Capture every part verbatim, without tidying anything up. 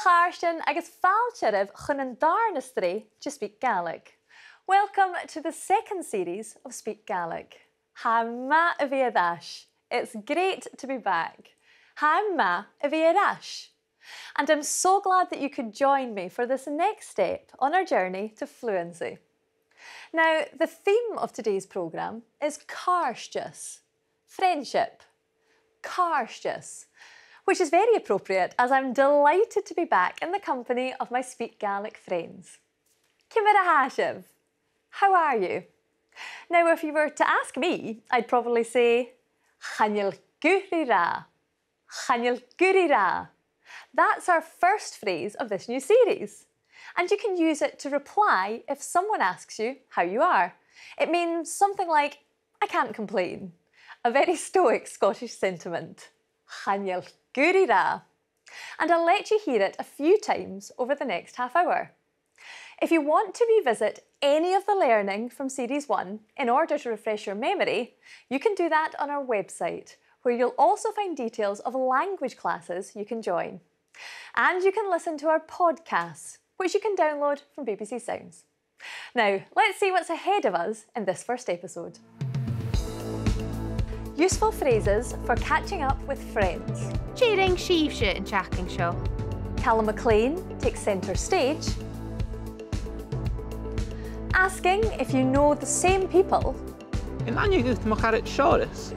Chàirdean agus fàilte oirbh chun an dàrna sreath de Speak Gaelic. Welcome to the second series of Speak Gaelic. Tha e math a bhith air ais. It's great to be back. Tha e math a bhith air ais. And I'm so glad that you could join me for this next step on our journey to fluency. Now, the theme of today's programme is càirdeas, friendship, càirdeas, which is very appropriate as I'm delighted to be back in the company of my Speak Gaelic friends. Ciamar a tha sibh? How are you? Now, if you were to ask me, I'd probably say, chan eil gu ro mhath. Chan eil gu ro mhath. That's our first phrase of this new series. And you can use it to reply if someone asks you how you are. It means something like, I can't complain. A very stoic Scottish sentiment. Chan eil gu ro mhath. And I'll let you hear it a few times over the next half hour. If you want to revisit any of the learning from Series one in order to refresh your memory, you can do that on our website, where you'll also find details of language classes you can join. And you can listen to our podcasts, which you can download from B B C Sounds. Now, let's see what's ahead of us in this first episode. Useful phrases for catching up with friends. Dè rinn sibhse an t-seachdain seo? Calum MacLean takes centre stage. Asking if you know the same people. An aithne dhut mo charaid Seòras?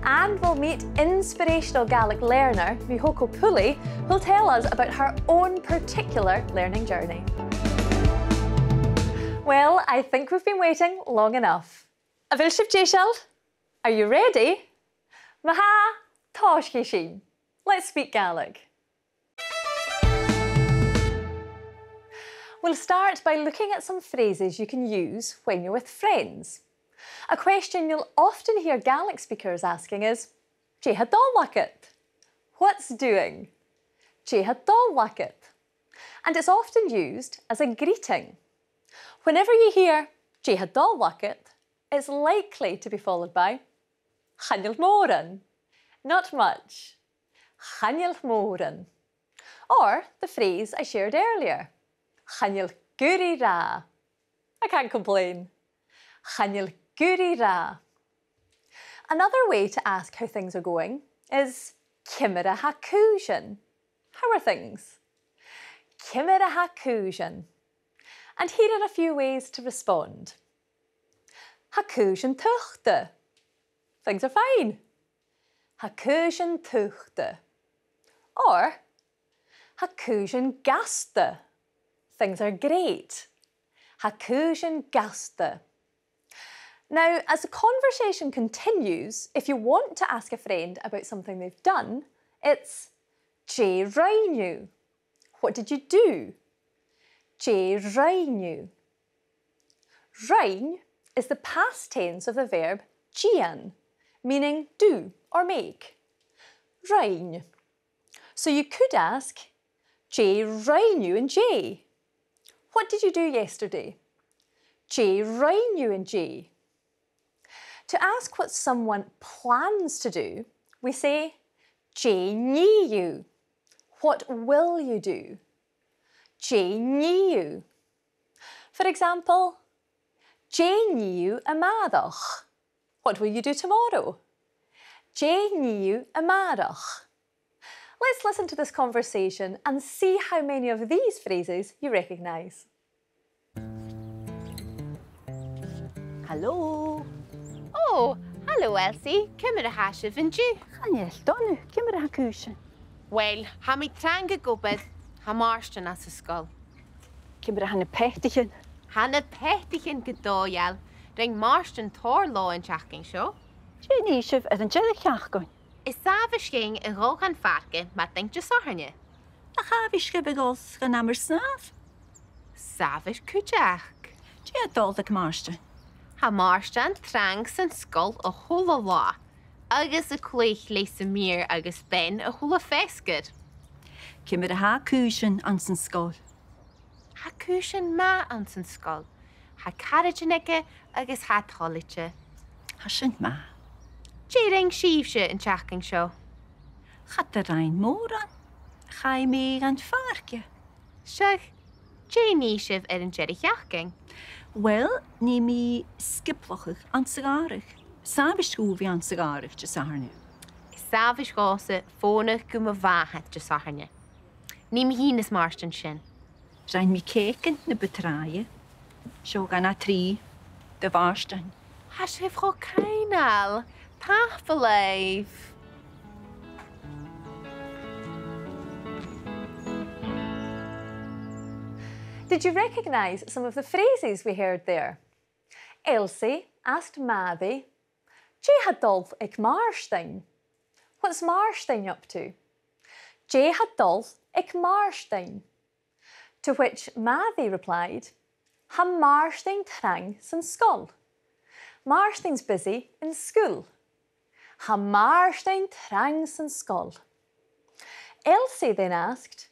And we'll meet inspirational Gaelic learner Mihoko Puli, who'll tell us about her own particular learning journey. Well, I think we've been waiting long enough. A bheil sibh deiseil? Are you ready? Ma-thà, tòisichidh sinn. Let's speak Gaelic. We'll start by looking at some phrases you can use when you're with friends. A question you'll often hear Gaelic speakers asking is, dè tha dol agad? What's doing? Dè tha dol agad? And it's often used as a greeting. Whenever you hear, dè tha dol agad, it's likely to be followed by, chan eil mòran. Not much. Chan eil mòran. Or the phrase I shared earlier, chan eil gu ro mhath. I can't complain. Chan eil gu ro mhath. Another way to ask how things are going is, ciamar a tha cùisean? How are things? Ciamar a tha cùisean? And here are a few ways to respond. Tha cùisean tugtha. Things are fine. Tha cùisean tugtha. Or, tha cùisean gasta. Things are great. Tha cùisean gasta. Now, as the conversation continues, if you want to ask a friend about something they've done, it's, dè rinn thu? What did you do? Dè rinn thu? Rinn is the past tense of the verb dèan, meaning do or make. Rinn. So you could ask, dè rinn thu an-dè? What did you do yesterday? Dè rinn thu an-dè? To ask what someone plans to do, we say, dè nì thu? What will you do? Dè nì thu? For example, dè nì thu a-màireach? What will you do tomorrow? Dè nì thu a-màireach? Let's listen to this conversation and see how many of these phrases you recognise. Halò. Ò, halò, Elsie. Ciamar a tha sibh an-diugh? Chan eil dona. Ciamar a tha cùisean? Uill, tha mi trang ag obair. Tha Màrtainn anns an sgoil. Ciamar a tha na peataichean? Tha na peataichean gu dòigheil. Rinn Màrtainn tòrr leotha an t-seachdain seo. Dè nì sibh air an deireadh-sheachdain? Is àbhaist dhuinn a dhol dhan phàirc mar duine Disathairne. Nach àbhaist dhuibh a dhol dhan amar-snàmh? 'S àbhaist cuideachd. Dè tha dol aig Màrtainn? Tha Màrtainn trang san sgoil a h-uile là, agus a' cluich leis a' mhìr agus Ben a h-uile feasgar. Ciamar a tha cùisean anns an sgoil? Tha cùisean math anns an sgoil. Tha caraidean aige agus tha e toilichte. Tha sin math. Dè rinn sibhse an t-seachdain seo? Cha do rinn mòran. Ach Chaidh mi dhan phàirc. Seadh, dè nì sibh air an deireadh-sheachdain? Uill, nì mi sgioblachadh anns a' ghàrradh. 'S àbhaist dhomh a bhith anns a' ghàrradh Disathairne. 'S àbhaist dhòmhsa fònadh gu mo mhàthair Disathairne. Nì mi fhìn is Màrtainn sin. Rinn mi cèicean na bu tràithe. Seo dhà no trì do Mhàrtainn. Tha sibh cho coibhneil. Tapadh leibh. Did you recognise some of the phrases we heard there? Elsie asked Màiri, "Dè tha dol aig Màrtainn?" What's Màrtainn up to? Dè tha dol aig Màrtainn? To which Màiri replied, "Tha Màrtainn trang san sgoil." Màrtainn's busy in school. Tha Màrtainn trang san sgoil. Elsie then asked,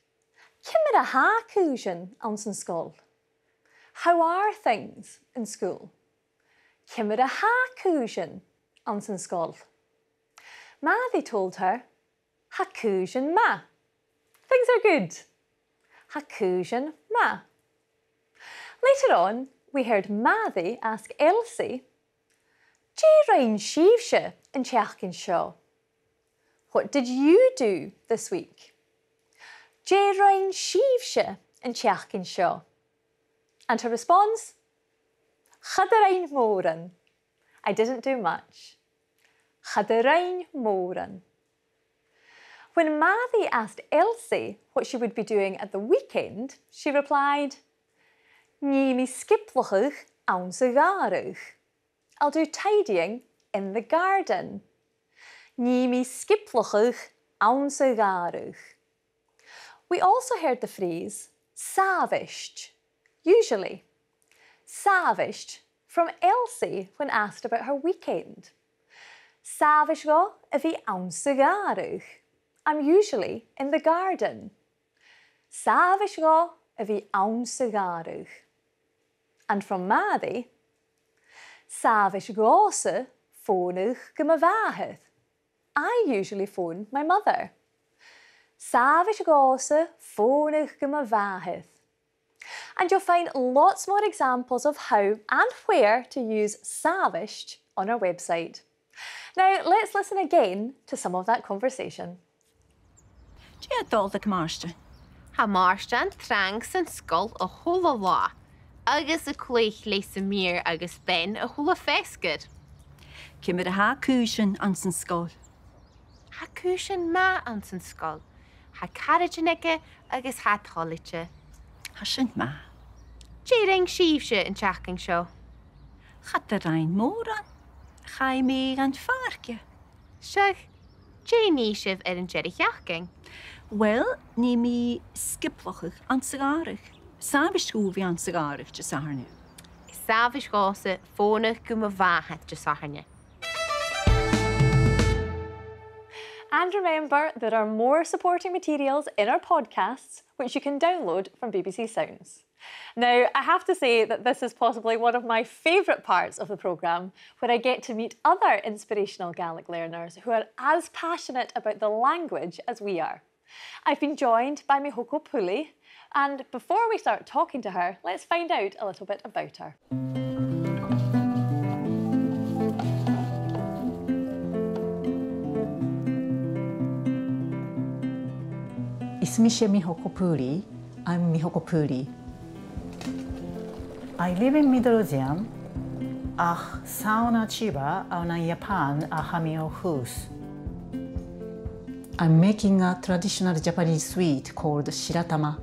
"Ciamar a tha cùisean anns an sgoil?" How are things in school? Ciamar a tha cùisean anns an sgoil? Màiri told her, "Tha cùisean math." Things are good. Tha cùisean math. Later on, we heard Màiri ask Elsie, "Dè rinn sibhse an t-seachdain seo?" What did you do this week? Dè rinn sibhse an t-seachdain seo? And her response, "Cha do rinn mòran." I didn't do much. Cha do rinn mòran. When Màiri asked Elsie what she would be doing at the weekend, she replied, "Nì mi sgioblachadh anns a' ghàrradh." I'll do tidying in the garden. Nì mi sgioblachadh anns a' ghàrradh. We also heard the phrase "'s àbhaist", usually. "'S àbhaist" from Elsie when asked about her weekend. 'S àbhaist dhomh a bhith anns a' ghàrradh. I'm usually in the garden. 'S àbhaist dhomh a bhith anns a' ghàrradh. And from Màiri, 's àbhaist dhòmhsa fònadh gu mo mhàthair. I usually phone my mother. 'S àbhaist dhòmhsa fònadh gu mo mhàthair. And you'll find lots more examples of how and where to use 's àbhaist on our website. Now, let's listen again to some of that conversation. Dè tha dol aig Màrtainn? Tha Màrtainn trang san sgoil a h-uile là, agus a' cluich leis a' mhìr agus Ben a h-uile feasgar. Ciamar a tha cùisean anns an sgoil? Tha cùisean math anns an sgoil. Tha caraidean aige agus tha e toilichte. Tha sin math. Dè rinn sibhse an t-seachdain seo? Cha do rinn mòran. Chaidh mi dhan phàirc. Seadh, dè nì sibh air an deireadh-sheachdain? Uill, nì mi sgioblachadh anns a' ghàrradh. 'S àbhaist dhomh a bhith anns a' ghàrradh Disathairne. 'S àbhaist dhòmhsa fònadh gu mo mhàthair Disathairne. And remember, there are more supporting materials in our podcasts, which you can download from B B C Sounds. Now, I have to say that this is possibly one of my favourite parts of the programme, where I get to meet other inspirational Gaelic learners who are as passionate about the language as we are. I've been joined by mi thogail Puli, and before we start talking to her, let's find out a little bit about her. Is mise Mihoko Puli. I'm Mihoko Puli. I live in Midlothian, ach 's ann à Chiba, ann an Iapan, a tha mi o thùs. I'm making a traditional Japanese sweet called shiratama.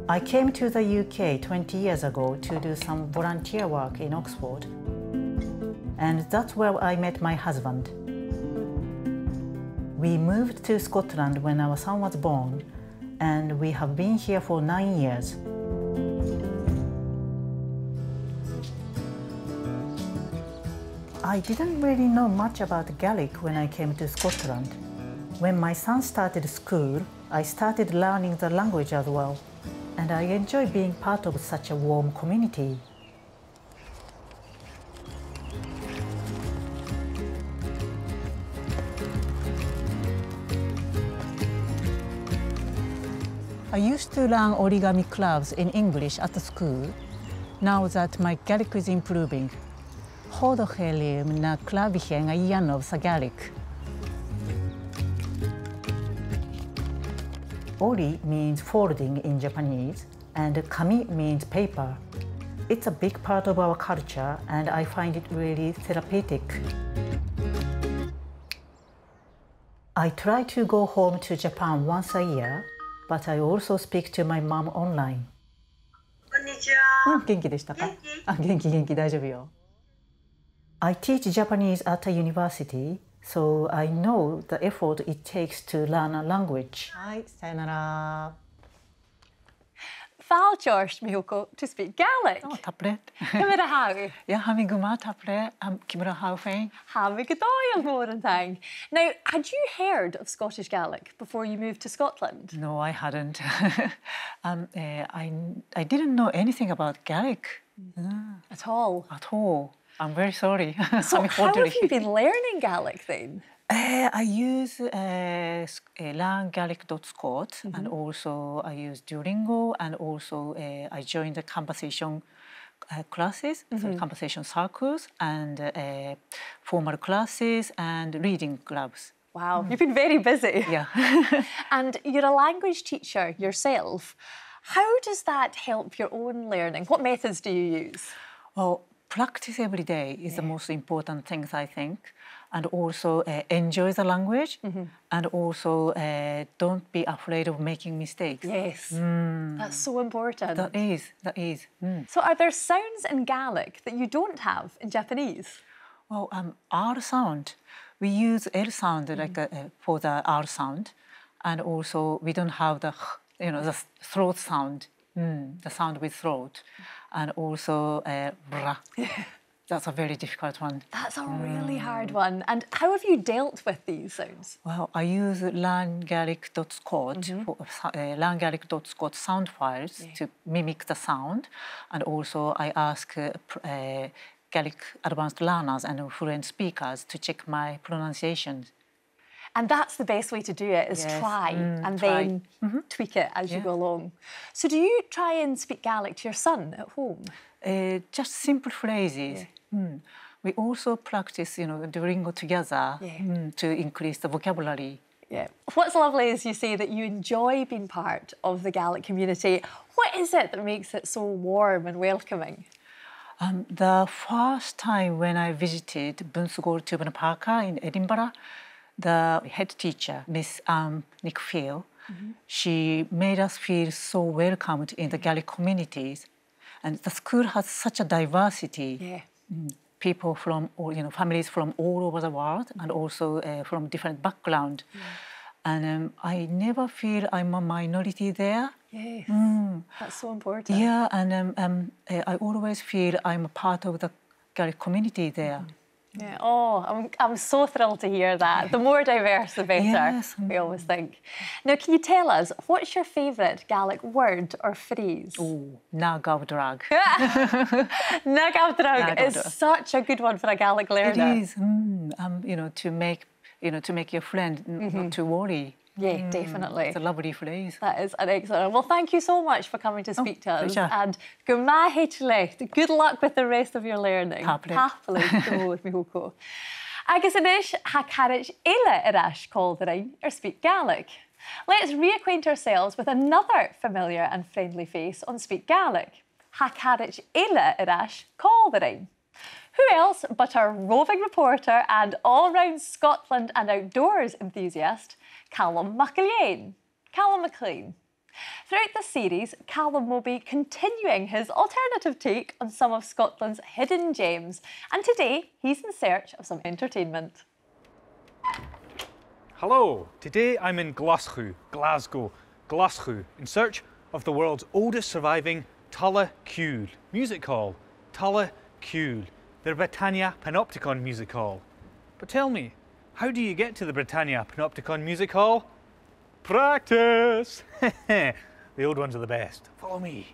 I came to the U K twenty years ago to do some volunteer work in Oxford, and that's where I met my husband. We moved to Scotland when our son was born, and we have been here for nine years. I didn't really know much about Gaelic when I came to Scotland. When my son started school, I started learning the language as well, and I enjoy being part of such a warm community. I used to learn origami crafts in English at the school. Now that my Gaelic is improving, thòisich mi na craobhaichean a dhèanamh sa Gàidhlig. Ori means folding in Japanese, and kami means paper. It's a big part of our culture, and I find it really therapeutic. I try to go home to Japan once a year, but I also speak to my mom online. こんにちは。うん、元気でしたか？元気？あ、元気、元気、大丈夫よ。I teach Japanese at a university, so I know the effort it takes to learn a language. はい、さよなら。 Fàilte ort, Mihoko, to speak Gaelic. O, tapadh leibh. Ciamar a tha thu? Yeah, tha mi gu math, tapadh leibh. Um, ciamar a tha thu fhèin? Tha mi gu dòigheil, mòran taing. Now, had you heard of Scottish Gaelic before you moved to Scotland? No, I hadn't. Um, eh, I, I didn't know anything about Gaelic. Mm. At all? At all. I'm very sorry. So how have you been learning Gaelic then? Eh, I use, eh, s-, eh, learn gaelic dot scot, and also I use Duolingo, and also, eh, I join the conversation, eh, classes, so conversation circles, and, eh, formal classes and reading clubs. Wow, you've been very busy. Yeah. And you're a language teacher yourself. How does that help your own learning? What methods do you use? Well, practice every day is the most important thing, I think. And also, eh, enjoy the language. And also, eh, don't be afraid of making mistakes. Yes. That's so important. That is, that is. So are there sounds in Gaelic that you don't have in Japanese? Well, um, R sound. We use L sound, like, uh, uh, for the R sound, and also we don't have the h-, you know, the th-, throat sound, mm, the sound with throat, and also, uh, bra. That's a very difficult one. That's a really hard one. And how have you dealt with these sounds? Well, I use learn gaelic dot scot, for, uh, learn gaelic dot scot sound files to mimic the sound, and also I ask, uh, pr-, uh, Gaelic advanced learners and fluent speakers to check my pronunciation. And that's the best way to do it, is try and then tweak it as you go along. So do you try and speak Gaelic to your son at home? Uh, just simple phrases. We also practice, you know, Duolingo together, to increase the vocabulary. Yeah. What's lovely is you say that you enjoy being part of the Gaelic community. What is it that makes it so warm and welcoming? Um, the first time when I visited Bun Sgòil Tuban Pàca in Edinburgh, the head teacher, Miss Anne Nickfield, she made us feel so welcomed in the Gaelic communities. And the school has such a diversity. Yeah. People from all, you know, families from all over the world, and also, uh, from different background. And, um, I never feel I'm a minority there. Yes, that's so important. Yeah, and, um, um, uh, I always feel I'm a part of the Gaelic community there. Yeah. Oh, I'm, I'm so thrilled to hear that. The more diverse, the better, we always think. Now, can you tell us, what's your favourite Gaelic word or phrase? Oh, na gabh dragh. Na gabh dragh is such a good one for a Gaelic learner. It is. Um, you know, to make, you know, to make your friend not to worry. Yeah, definitely. It's a lovely phrase. That is an excellent one. Well, thank you so much for coming to speak to us. Pleasure. And gu math thèid leat. Good luck with the rest of your learning. Tapadh leibh. Tapadh leibh gu mòr, Mihoko. Agus a-nis, tha caraid eile air ais còmhla rinn air Speak Gaelic. Let's reacquaint ourselves with another familiar and friendly face on Speak Gaelic. Tha caraid eile air ais còmhla rinn. Who else but our roving reporter and all-round Scotland and outdoors enthusiast, Calum MacIlleathain. Calum MacLean. Throughout this series, Calum will be continuing his alternative take on some of Scotland's hidden gems, and today he's in search of some entertainment. Hello, today I'm in Glaschu, Glasgow, Glaschu, in search of the world's oldest surviving Talla Ciùil music hall, Talla Ciùil, the Britannia Panopticon Music Hall. But tell me, how do you get to the Britannia Panopticon Music Hall? Practice! The old ones are the best. Follow me.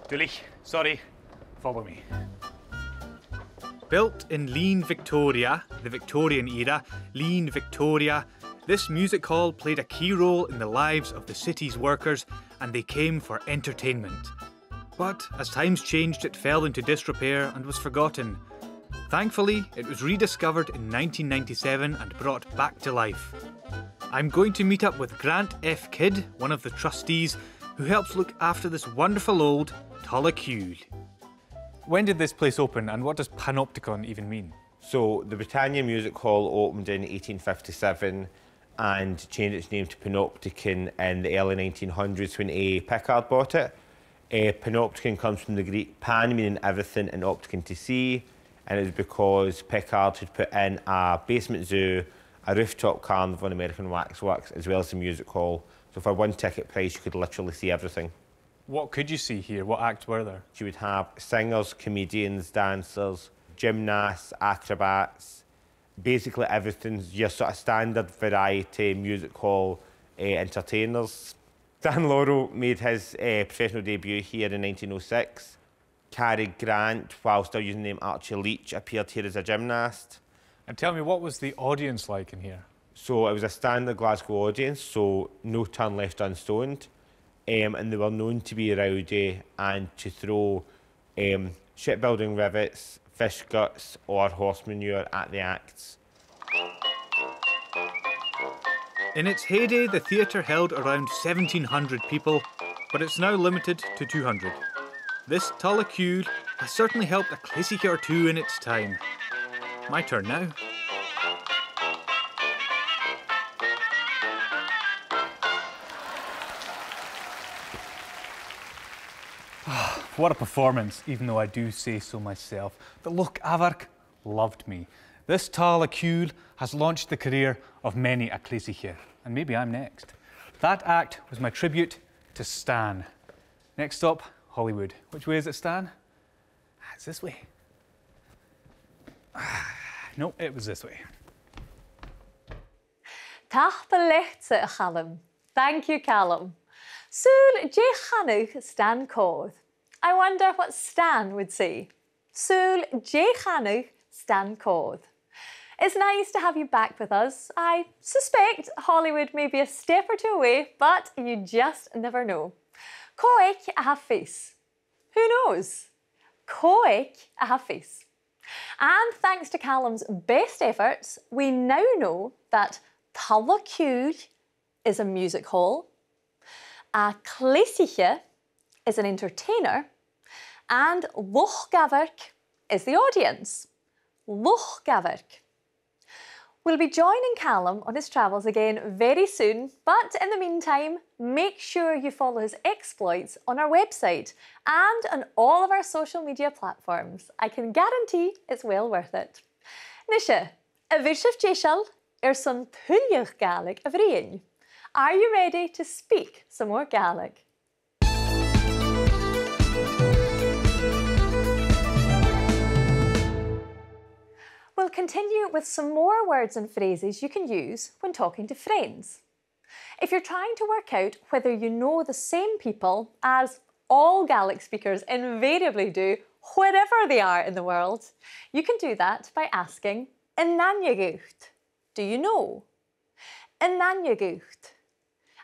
Duilich, sorry. Follow me. Built in Lean Victoria, the Victorian era, Lean Victoria, this music hall played a key role in the lives of the city's workers, and they came for entertainment. But as times changed, it fell into disrepair and was forgotten. Thankfully, it was rediscovered in nineteen ninety-seven and brought back to life. I'm going to meet up with Grant F. Kidd, one of the trustees, who helps look after this wonderful old Talla Ciùil. When did this place open and what does Panopticon even mean? So, the Britannia Music Hall opened in eighteen fifty-seven and changed its name to Panopticon in the early nineteen hundreds when A. Pickard bought it. Uh, Panopticon comes from the Greek pan meaning everything and opticon to see, and it was because Pickard had put in a basement zoo, a rooftop carnival and American waxworks, as well as the music hall. So for one ticket price, you could literally see everything. What could you see here? What acts were there? You would have singers, comedians, dancers, gymnasts, acrobats, basically everything, your sort of standard variety music hall, eh, entertainers. Stan Laurel made his, eh, professional debut here in nineteen oh six. Cary Grant, while still using the name Archie Leach, appeared here as a gymnast. And tell me, what was the audience like in here? So it was a standard Glasgow audience, so no turn left unstoned. Um, and they were known to be rowdy and to throw, um, shipbuilding rivets, fish guts or horse manure at the acts. In its heyday, the theatre held around seventeen hundred people, but it's now limited to two hundred. This Talla Ciùil has certainly helped a cleasaiche or two in its time. My turn now. What a performance, even though I do say so myself. The luchd-amhairc loved me. This Talla Ciùil has launched the career of many a cleasaiche, and maybe I'm next. That act was my tribute to Stan. Next stop, Holywood. Which way is it, Stan? Ah, it's this way. Ah, no, it was this way. Tapadh leatsa, a Chaluim. Thank you, Calum. Saoil dè chanadh Stan Còir? I wonder what Stan would say. Saoil dè chanadh Stan Còir? It's nice to have you back with us. I suspect Holywood may be a step or two away, but you just never know. Cò aig a tha fios? Who knows? Cò aig a tha fios? And thanks to Calum's best efforts, we now know that Talla Ciùil is a music hall, a' cleasaiche is an entertainer, and luchd-amhairc is the audience. Luchd-amhairc. We'll be joining Calum on his travels again very soon, but in the meantime, make sure you follow his exploits on our website and on all of our social media platforms. I can guarantee it's well worth it. Nise, a bheil sibh deiseil airson tuilleadh Gàidhlig a bhruidhinn? Are you ready to speak some more Gaelic? We'll continue with some more words and phrases you can use when talking to friends. If you're trying to work out whether you know the same people, as all Gaelic speakers invariably do, wherever they are in the world, you can do that by asking, "An aithne dhut?" Do you know? An aithne dhut?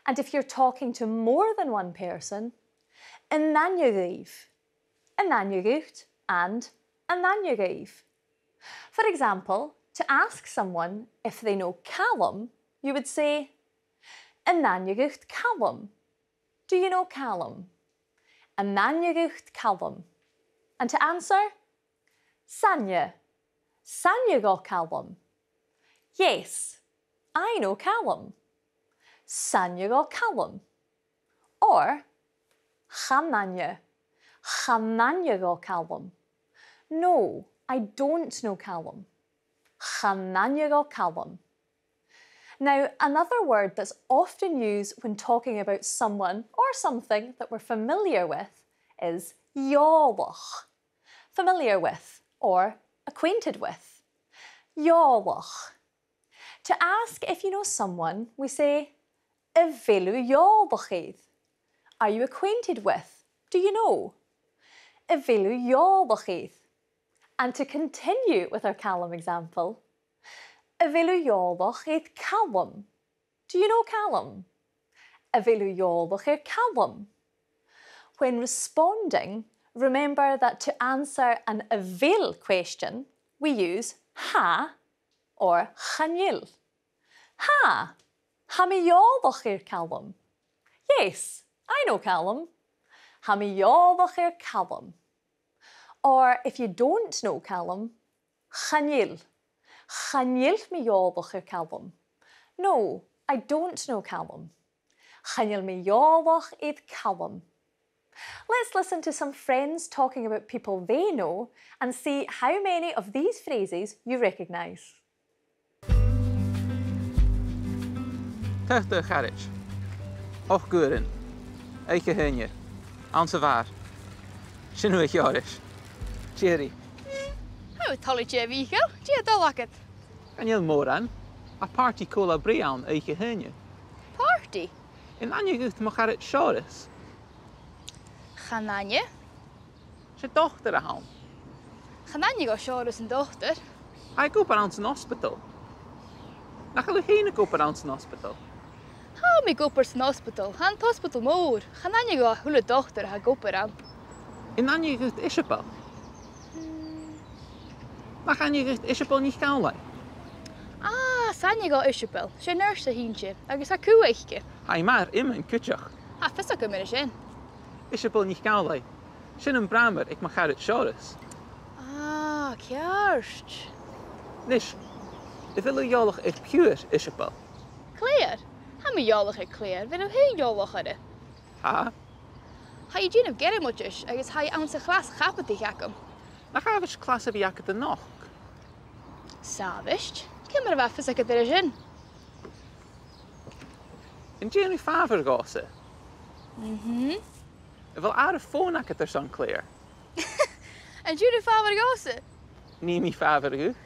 And if you're talking to more than one person, an aithne dhuibh? An aithne dhut and an aithne dhuibh? For example, to ask someone if they know Calum, you would say, "An aithne dhut Calum?" Do you know Calum? An aithne dhut Calum? And to answer, 'S aithne. 'S aithne dhomh Calum. Yes, I know Calum. 'S aithne dhomh Calum. Or, chan aithne. Chan aithne dhomh Calum. No, I don't know Calum. Chan aithne dhomh Calum. Now, another word that's often used when talking about someone or something that we're familiar with is eòlach. Familiar with or acquainted with. Eòlach. To ask if you know someone, we say, "A bheil thu eòlach air?" Are you acquainted with? Do you know? "A bheil thu eòlach air?" And to continue with our Calum example, a bheil thu eòlach air Calum? Do you know Calum? A bheil thu eòlach air Calum? When responding, remember that to answer an a bheil question, we use tha or chan eil. Tha, tha mi eòlach air Calum. Yes, I know Calum. Tha mi eòlach air Calum. Or if you don't know Calum, chan eil. Chan eil mi eòlach air Calum. No, I don't know Calum. Chan eil mi eòlach air Calum. Let's listen to some friends talking about people they know and see how many of these phrases you recognise. Tha thu, a charaid. Ochd uairean. Oidhche Haoine. Anns a' bhàr. Sin thu, a Sheòrais. Tìoraidh. Tha mi toilichte, a Mhìcheil. Dè tha dol agad? Chan eil mòran. Tha pàrtaidh còmhla brèagha ann Oidhche Haoine. Pàrtaidh? An aithne dhut mo charaid Seòras? Chan aithne. 'S e dotair a th' ann. Chan aithne dhomh Seòras an dotair. Tha e ag obair anns an ospadal. Nach eil thu fhèin ag obair anns an ospadal? Tha mi ag obair san ospadal. Tha an t-ospadal mòr. Chan aithne dhomh a h-uile dotair a tha ag obair ann. An aithne dhut Iseabail? Hmm. Nach aithne dhut Iseabail NicAmhlaigh? Ah, 's aithne dhomh Iseabail. 'S e nurse a th' innte, agus tha cù aice. Tha i math air iomain cuideachd. Tha fios agam air sin. Iseabail NicAmhlaigh. Sin am Bràmair aig mo charaid Seòras. Ah, ceart. A-nis, a bheil thu eòlach air piuthar Iseabail? Claire? Tha mi eòlach air Claire, a bheil thu fhèin eòlach oirre? Tha. Tha i a' dèanamh Gearmailtis agus tha i anns a' chlas chaibidil agam. Nach àbhaist clas a bhith agad a-nochd? 'S àbhaist. Ciamar a bha fios agad air sin? An dèan thu fàbhar dhòmhsa? Mhm. A bheil àireamh fòn agad airson Claire? An dèan thu fàbhar dhòmhsa? Nì mi fàbhar dhut.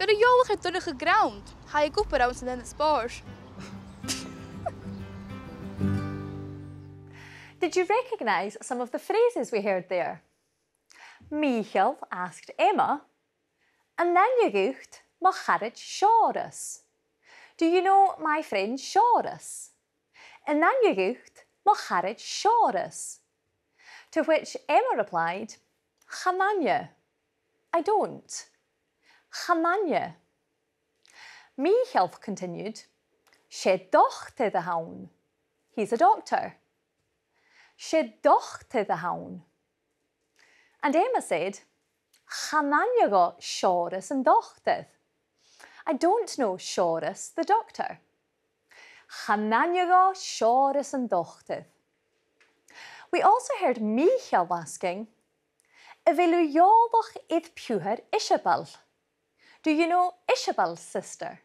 A bheil thu eòlach air Donnchadh Grant? Tha e ag obair anns an Ionad Spòrs. Did you recognise some of the phrases we heard there? Mìcheal asked Emma, "An aithne dhut mo charaid Seòras? Do you know my friend Seòras? An aithne dhut mo charaid Seòras?" To which Emma replied, "Chan aithne. I don't. Chan aithne." Mìcheal continued, "'S e dotair a th' ann." He's a doctor. "'S e dotair a th' ann." And Emma said, "Chan aithne dhomh Seòras an dotair." I don't know Seòras the doctor. "Chan aithne dhomh Seòras an dotair." We also heard Mìcheal asking, "A bheil thu eòlach air piuthar Iseabail? Do you know Iseabail's sister?"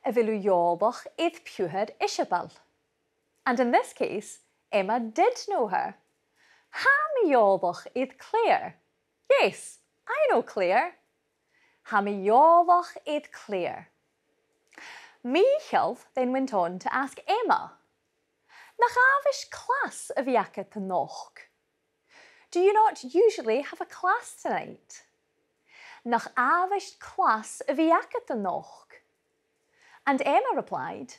A bheil thu eòlach air piuthar Iseabail? And in this case, Emma did know her. "Tha mi eòlach air Claire. Yes, I know Claire. Tha mi eòlach air Claire." Mìcheal then went on to ask Emma, "Nach àbhaist clas a bhith agad a-nochd? Do you not usually have a class tonight?" Nach àbhaist clas a bhith agad a-nochd? And Emma replied,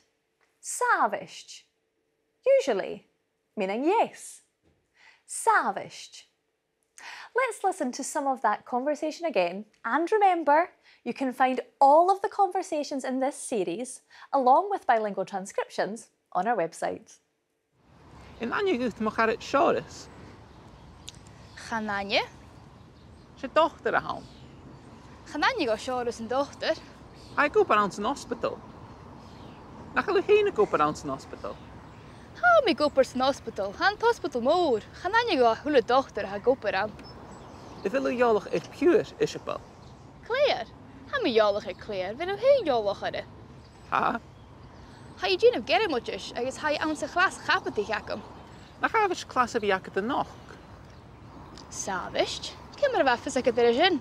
"'S àbhaist." Usually, meaning yes. 'S àbhaist. Let's listen to some of that conversation again, and remember, you can find all of the conversations in this series, along with bilingual transcriptions, on our website. An aithne dhut mo charaid Seòras? Chan aithne. 'S e dotair a th' ann. Chan aithne dhomh Seòras an dotair. Tha e ag obair anns an ospadal. Nach eil thu fhèin ag obair anns an ospadal? Tha mi ag obair san ospadal. Tha an t-ospadal mòr. Chan aithne dhomh a h-uile dotair a tha ag obair ann. A bheil thu eòlach air piuthar Iseabail? Claire? Tha mi eòlach air Claire. A bheil thu fhèin eòlach oirre? Tha. Tha i a' dèanamh Gearmailtis agus tha i anns a' chlas chaibidil agam. Nach àbhaist clas a bhith agad a-nochd? 'S àbhaist. Ciamar a bha fios agad air sin?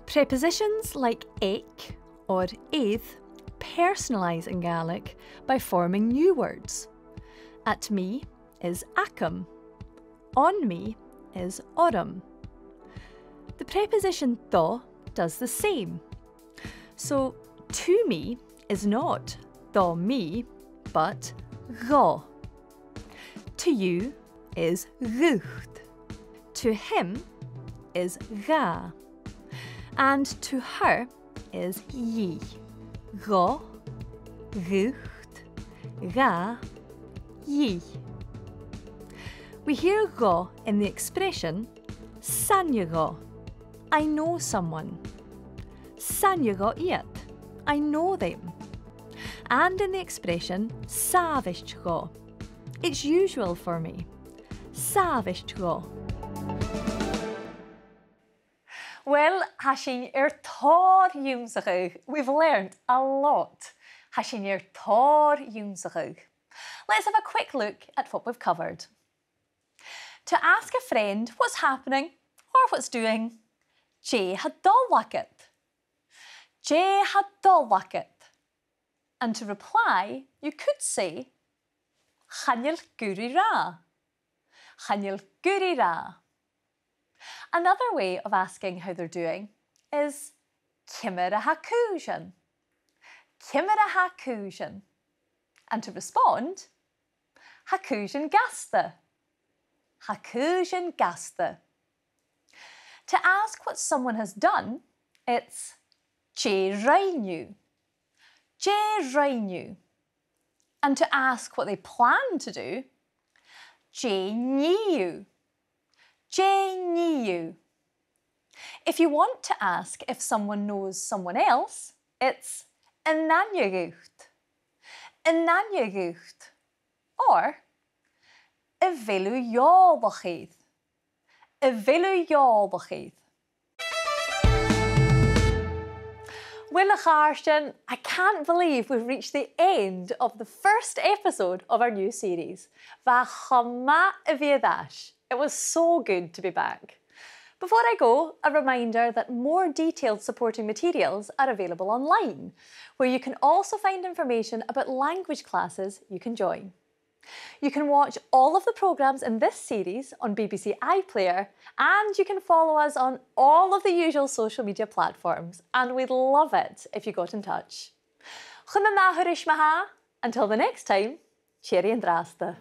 Prepositions like aig or air personalise in Gaelic by forming new words. At me is agam. On me is orm. The preposition do does the same. So, to me is not do mi, but dhomh. To you is dhut. To him is dha. And to her is dhi. Dhomh, dhut, dha, dhi. We hear dhomh in the expression 's aithne dhomh. I know someone. 'S aithne dhomh iad. I know them. And in the expression 's àbhaist dhomh. It's usual for me. 'S àbhaist dhomh. Well, tha sinn air tòrr ionnsachadh. We've learned a lot. Tha sinn air tòrr ionnsachadh. Let's have a quick look at what we've covered. To ask a friend what's happening or what's doing. Dè tha dol agad? Dè tha dol agad? And to reply, you could say, chan eil gu ro ràdh. Chan eil gu ro ràdh. Another way of asking how they're doing is, ciamar a tha cùisean? Ciamar a tha cùisean? And to respond, tha cùisean gasta. Tha cùisean gasta. To ask what someone has done, it's, dè rinn thu? Dè rinn thu? And to ask what they plan to do, dè nì thu? Dè nì thu? If you want to ask if someone knows someone else, it's, an aithne dhut? An aithne dhut? Or, a bheil thu eòlach air? A bheil thu eòlach air? Well, a chàirdean, I can't believe we've reached the end of the first episode of our new series. Bha e cho math a bhith air ais. It was so good to be back. Before I go, a reminder that more detailed supporting materials are available online, where you can also find information about language classes you can join. You can watch all of the programmes in this series on B B C iPlayer, and you can follow us on all of the usual social media platforms, and we'd love it if you got in touch. Chun an ath thuras ma-thà, until the next time, tìoraidh an-dràsta.